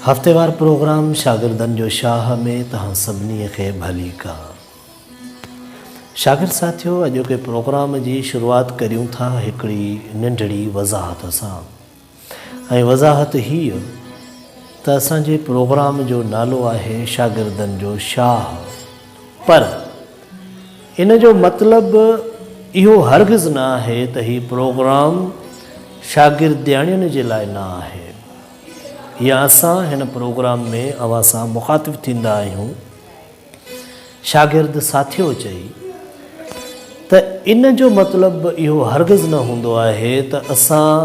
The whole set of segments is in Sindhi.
هفتيوار پروگرام شاگردن جو شاهه ۾ توهان سڀني کي ڀليڪار. شاگرد ساٿيو اڄوڪي پروگرام جي شروعات ڪريون ٿا هڪڙي ننڍڙي وضاحت سان. ۽ وضاحت هيء ته اسان جي پروگرام جو نالو آهي شاگردن جو شاهه پر ان جو مطلب اهو هرگز نه آهي ته هي پروگرام شاگردياڻين جي لاء نه آهي يا اسان هن پروگرام ۾ اوهان سان مخاطب ٿيندا آهيون شاگرد ساٿيو چئي ته ان جو مطلب به اهو هرگز نه هوندو آهي ته اسان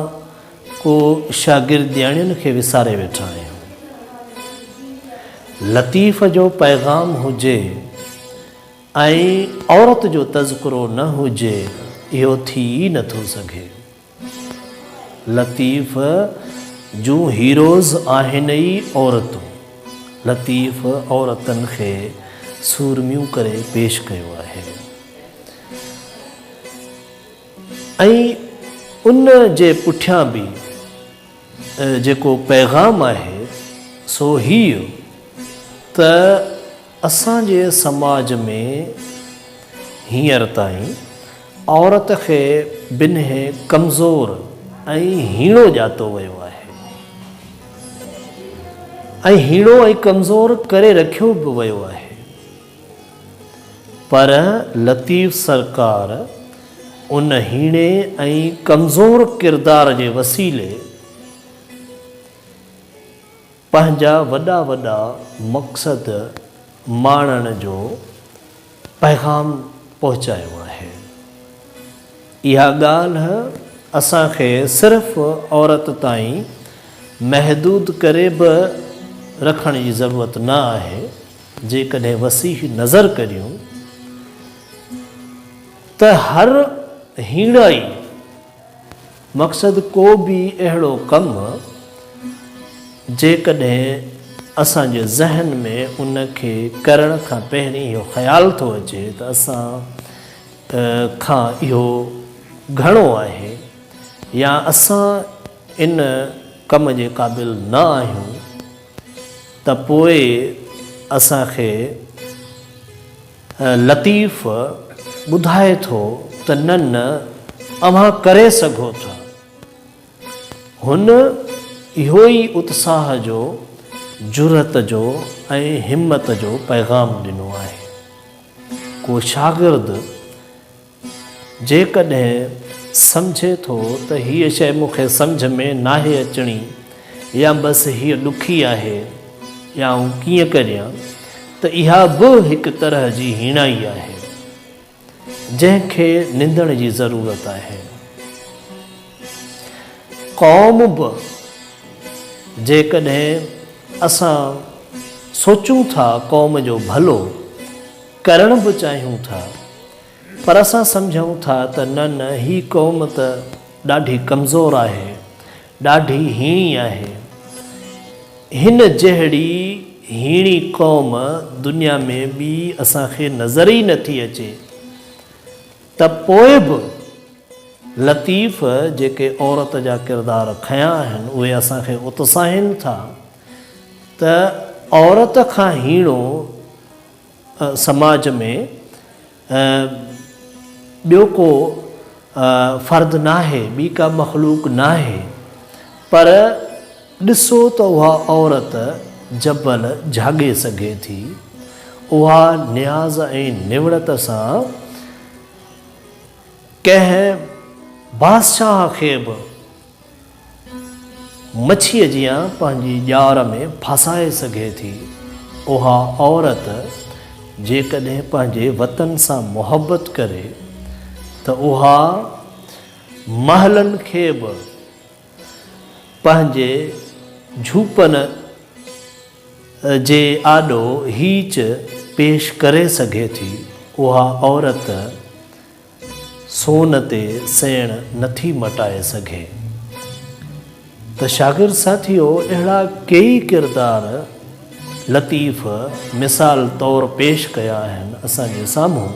ڪو شاگردياڻين کي وساري ويٺا آهيون. لطيف جو پيغام هجي ۽ عورت جو تذڪرو نه هجي اهو ٿي ئي نه ٿو سگهي. لطيف جون هيروز آهن ئي عورتون. لطيف عورتن کي سورميون ڪري پيش ڪيو آهي ۽ ان جي پٺيان به جيڪو پيغام آهي سو هيء ته اسان جي سماج ۾ هينئر تائين عورت کي بنهه ڪمزور ۽ هيڻو ڄاتو ويو آهي ۽ هيڻو ۽ ڪمزور ڪري رکيو به ويو آهي پر لطيف سرڪار ان هيڻي ۽ ڪمزور ڪردار جي وسيلي پنهنجا وڏا وڏا مقصد ماڻڻ جو پيغام پهچايو آهي. اها ڳالهه اسان کي صرف عورت تائين محدود ڪري به رکڻ جي ضرورت نه آهي، جيڪڏهن وسيع نظر ڪريون ته هر هيڻائي، مقصد ڪو به اهڙو ڪم جيڪڏهن اسان جي ذهن ۾ ان کي ڪرڻ کان پهرين اهو خيال ٿو اچي ته اسان کان اهو گهڻو آهي يا اسان ان ڪم جي قابل نه آهيون ته پوء اسان کي لطيف ٻڌائي ٿو ته نه نه اوهان ڪري سگهو ٿا. هن اهو ئي اتساهه جو، جرئت جو ۽ همت جو پيغام ڏنو آهي. ڪو شاگرد جيڪڏهن سمجهي ٿو ته هيء شيء مون کي سمجهه ۾ ناهي اچڻي يا بس هيء ڏکي آهي يا آئون ڪيئن ڪريان ته اها به هڪ طرح جي هيڻائي آهي، جنهن کي نندڻ جي ضرورت آهي. قوم به جيڪڏهن اسان سوچون ٿا قوم جو ڀلو ڪرڻ به چاهيون ٿا پر اسان سمجهون ٿا ته نه نه هي قوم ته ڏاڍي ڪمزور آهي، ڏاڍي هيڻي آهي. هن جهڙي هيڻي قوم دنيا ۾ ٻي اسان کي نظر ئي نه ٿي اچي ته پوء به لطيف جيڪي عورت جا ڪردار کنيا آهن اهي اسان کي اتساهين ٿا ته عورت کان هيڻو سماج ۾ ٻيو ڪو فرد ناهي، ٻي ڪا مخلوق ناهي، پر ڏسو ته اها عورت جبل جهاڳي سگهي ٿي، اها نياز ۽ نوڙت سان ڪنهن بادشاهه کي به مڇيء جيان پنهنجي ڄار ۾ ڦاسائي سگهي ٿي. اها عورت جيڪڏهن پنهنجي وطن سان محبت ڪري ته اها محلن کي به پنهنجي جهوپن جي آڏو هيچ پيش ڪري سگهي ٿي، اها عورت سون تي سيڻ نٿي مٽائي سگهي. ته شاگرد ساٿيو اهڙا ڪيئي ڪردار لطيف مثال طور پيش ڪيا آهن اسان جي سامهون.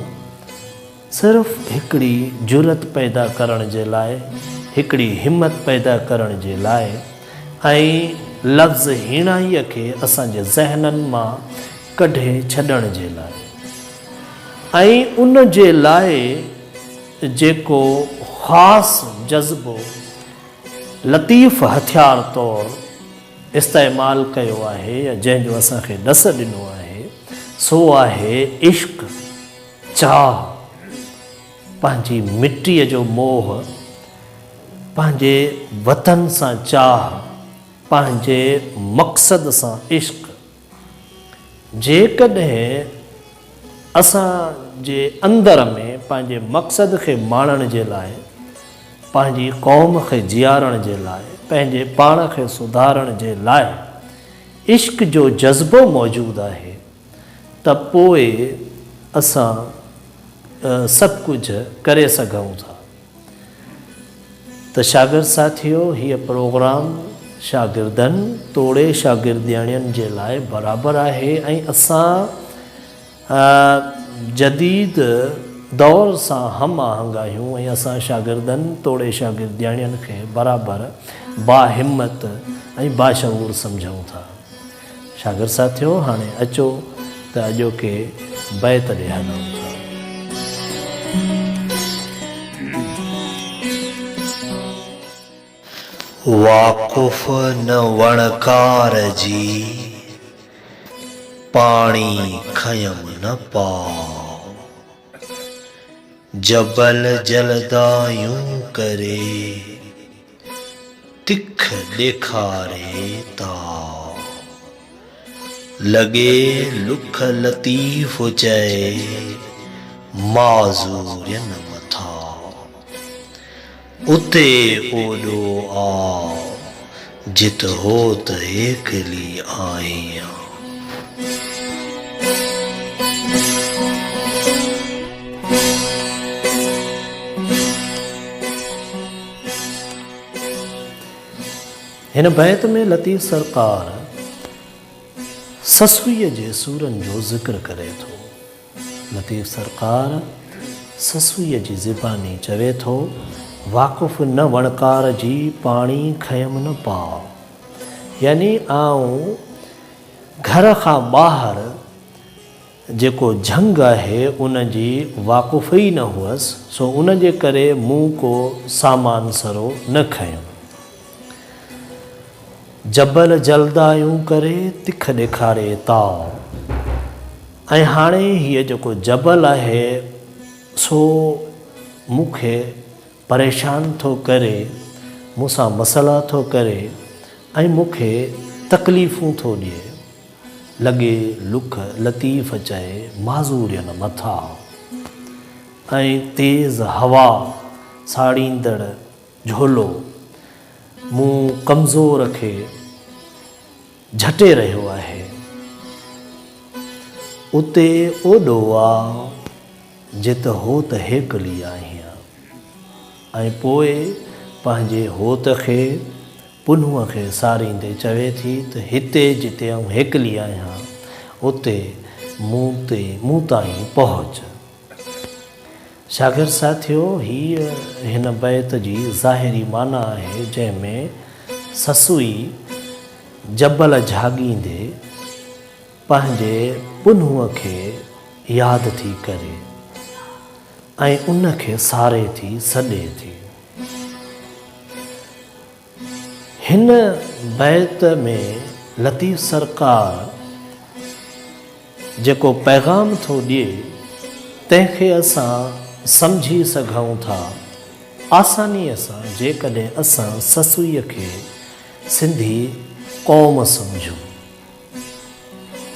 صرف هڪڙي جرئت پيدا ڪرڻ جي لاء، هڪڙي همت پيدا ڪرڻ جي لاء ۽ لفظ هيڻائيء کي اسان جي ذهنن مان ڪڍي ڇڏڻ جي لاء ۽ ان جي لاء جيڪو خاص جذبو لطيف هٿيار طور استعمال ڪيو آهي يا جنهن جو اسان کي ڏس ڏنو آهي، سو آهي عشق. چاهه، پنهنجي مٽيء جو موهه، پنهنجي وطن سان چاهه، پنهنجي مقصد سان عشق. جيڪڏهن اسان جي اندر ۾ پنهنجي مقصد کي ماڻڻ جي لاء، پنهنجي قوم کي جيارڻ جي لاء، پنهنجي پاڻ کي سڌارڻ جي لاء عشق جو جذبو موجود آهي، ته پوء اسان سڀ ڪجهه ڪري سگهون ٿا. ته شاگرد ساٿيو هيء پروگرام شاگردن توڙي شاگردياڻين جي لاء برابر آهي ۽ اسان جديد دور سان هم آهنگ آهيون ۽ اسان شاگردن توڙي شاگردياڻين کي برابر باهمت ۽ باشعور سمجهون ٿا. شاگرد ساٿيو هاڻي اچو ته اڄوڪي بيت ڏي هلون ٿا. واقف نه وڻڪار جي، پاڻي کنيم نه پاء. جبل جلدايون ڪري. تک ڏيکاري تاء. لڳي لک لطيف چئي، معذورين مٿاء. اتي اوڏو آء، جت هوت هيڪلي آهيان. هن بيت ۾ لطيف سرڪار سسئيء جي سورن جو ذڪر ڪري ٿو. لطيف سرڪار سسئيء جي زباني چوي ٿو، واقف نه وڻڪار جي، پاڻي کنيم نه پاء. يعني آئون گهر کان ٻاهر جيڪو جهنگ آهي ان جي واقف ئي نه هئس، سو ان جي ڪري مون ڪو سامان سرو نه کنيو. جبل جلدايون ڪري تک ڏيکاري تاء. ۽ هاڻي هيء جيڪو جبل آهي سو مون کي پريشان ٿو ڪري، مون سان مسئلا ٿو ڪري ۽ مون کي تڪليفون ٿو ڏئي. لڳي لک لطيف چئي معذورين مٿا ۽ تيز هوا ساڙيندڙ جهولو مون ڪمزور کي جهٽي رهيو آهي. اتي اوڏو آ جت هوت هيڪلي آهيان ۽ پوء پنهنجي هوت کي پنهونء کي ساريندي چوي ٿي ته هتي جتي آئون هيڪلي آهيان، اتي مون تي مون تائين پهچ. شاگرد ساٿيو! هيء هن بيت جي ظاهري معنيٰ آهي، جنهن ۾ سسئي جبل جهاڳيندي پنهنجي پنهونء کي ياد ٿي ڪري ۽ ان کي ساري ٿي سڏي ٿي. هن بيت ۾ لطيف سرڪار جيڪو پيغام ٿو ڏئي، تنهن کي اسان سمجهي سگهون ٿا آسانيء سان جيڪڏهن اسان سسئيء کي سنڌي قوم سمجهون.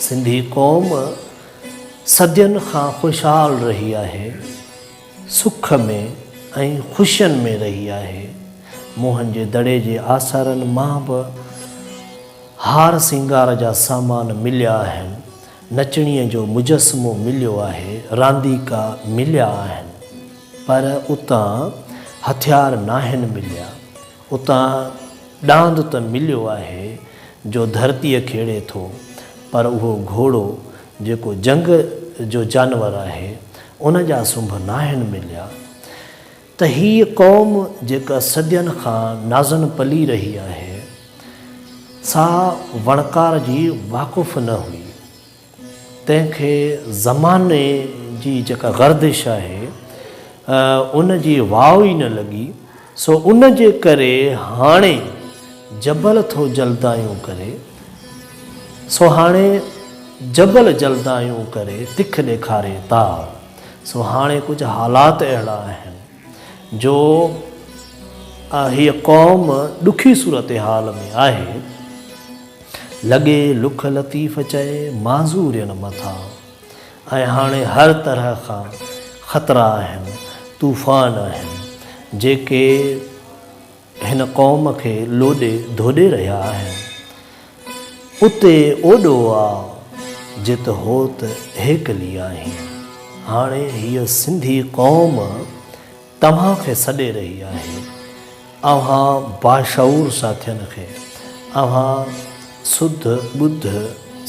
سنڌي قوم صدين کان خوشحال رهي آهي. سک ۾ ۽ خوشين ۾ رهي آهي. موهن جي دڙي جي آثارن مان به. هار سينگار جا سامان مليا آهن، نچڻيء جو مجسمو مليو آهي، رانديڪا مليا آهن، پر اتان هٿيار ناهن مليا. اتان ڏاند ته مليو آهي جو ڌرتيء کيڙي ٿو، پر اهو گهوڙو جيڪو جنگ جو جانور آهي، ان جا سنڀ ناهن مليا. ته هيء قوم جيڪا صدين کان نازن پلي رهي آهي، سا وڻڪار جي واقف نه هئي. تنهن کي زماني جي جيڪا گردش آهي، ان جي واء ئي نه لڳي، سو ان جي ڪري هاڻي جبل ٿو جلدايون ڪري، سو هاڻي جبل جلدايون ڪري تک ڏيکاري تاء. سو هاڻي ڪجهه حالات اهڙا آهن جو هيء قوم ڏکي صورتحال ۾ آهي. لڳي لک لطيف چئي معذورين مٿان ۽ هاڻي هر طرح کان خطرا آهن، طوفان آهن، جيڪي هن قوم کي لوڏي ڌوڏي رهيا آهن. اتي اوڏو آ، جت هوت هيڪلي آهين. هاڻي هيء سنڌي قوم توهان کي سڏي رهي آهي. اوهان باشعور ساٿين کي، اوهان سڌ ٻڌ،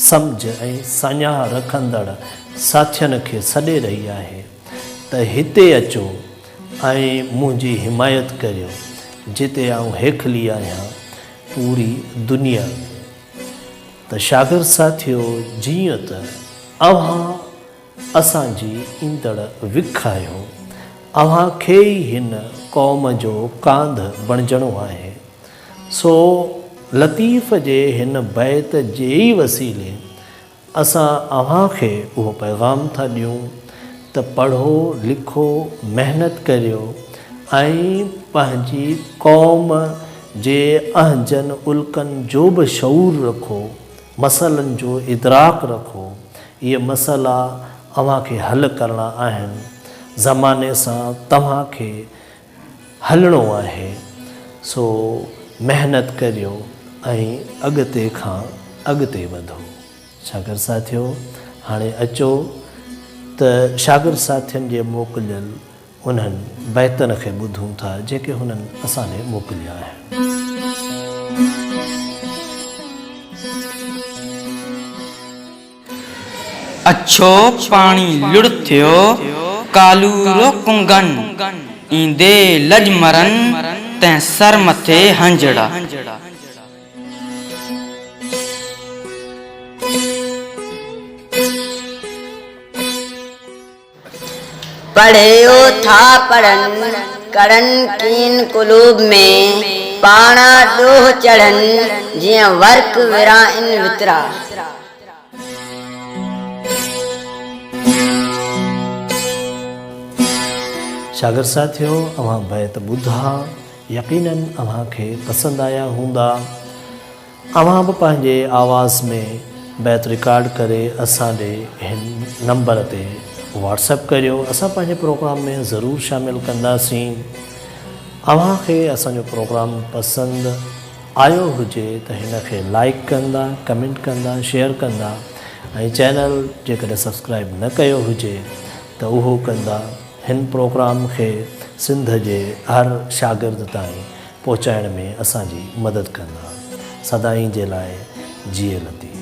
سمجهه ۽ ساڃاهه رکندڙ ساٿين کي سڏي رهي آهي ته هتي اچو ۽ منهنجي حمايت ڪريو، جتي آئون هيڪلي آهيان پوري دنيا ۾. ته شاگرد ساٿيو جيئن ته اوهان اسان جي ايندڙ وک آهيو، اوهان کي ئي هن قوم جو ڪانڌ بڻجڻو آهي، سو لطيف جي هن بيت جي ئي وسيلي اسان اوهان کي اهو پيغام ٿا ڏيون ته پڙهو، لکو، محنت ڪريو ۽ پنهنجي قوم جي اهنجن الڪن جو به شعور رکو، مسئلن جو ادراڪ رکو، اهي مسئلا اوهان کي حل ڪرڻا آهن، زماني سان توهان کي هلڻو آهي سو محنت ڪريو ۽ اڳتي کان اڳتي وڌو. شاگرد ساٿيو هاڻي اچو ته شاگرد ساٿين جي موڪليل انهن بيتن کي ٻڌون ٿا جيڪي هنن اسان ڏي موڪليا آهن. اڇو پاڻي لڙ ٿيو، ڪالورو ڪنگن، ايندي لڄ مرن، تنهن سر مٿي هنجڙا. پڙهيو ٿا پڙهن، ڪڙن ڪين قلوب ۾، پاڻا ڏوهه چڙهن، جيئن ورق ورائن وترا. شاگرد ساٿيو اوهان بيت ٻڌا يقينن اوهان کي پسند آيا هوندا. اوهان به پنهنجي آواز ۾ بيت رڪارڊ ڪري اسان ڏي هن نمبر تي واٽس ايپ ڪريو اسان پنهنجي پروگرام ۾ ضرور شامل ڪنداسين اوهان کي اسان جو پروگرام پسند آيو هجي ته هن کي لائيڪ ڪندا ڪمينٽ ڪندا شيئر ڪندا ۽ چينل جيڪڏهن سبسڪرائيب نه ڪيو هجي ته اهو ڪندا هن پروگرام کي سنڌ جي هر شاگرد تائين پهچائڻ ۾ اسان جي مدد ڪندا. سدائين جي لاء جيئي لطيف.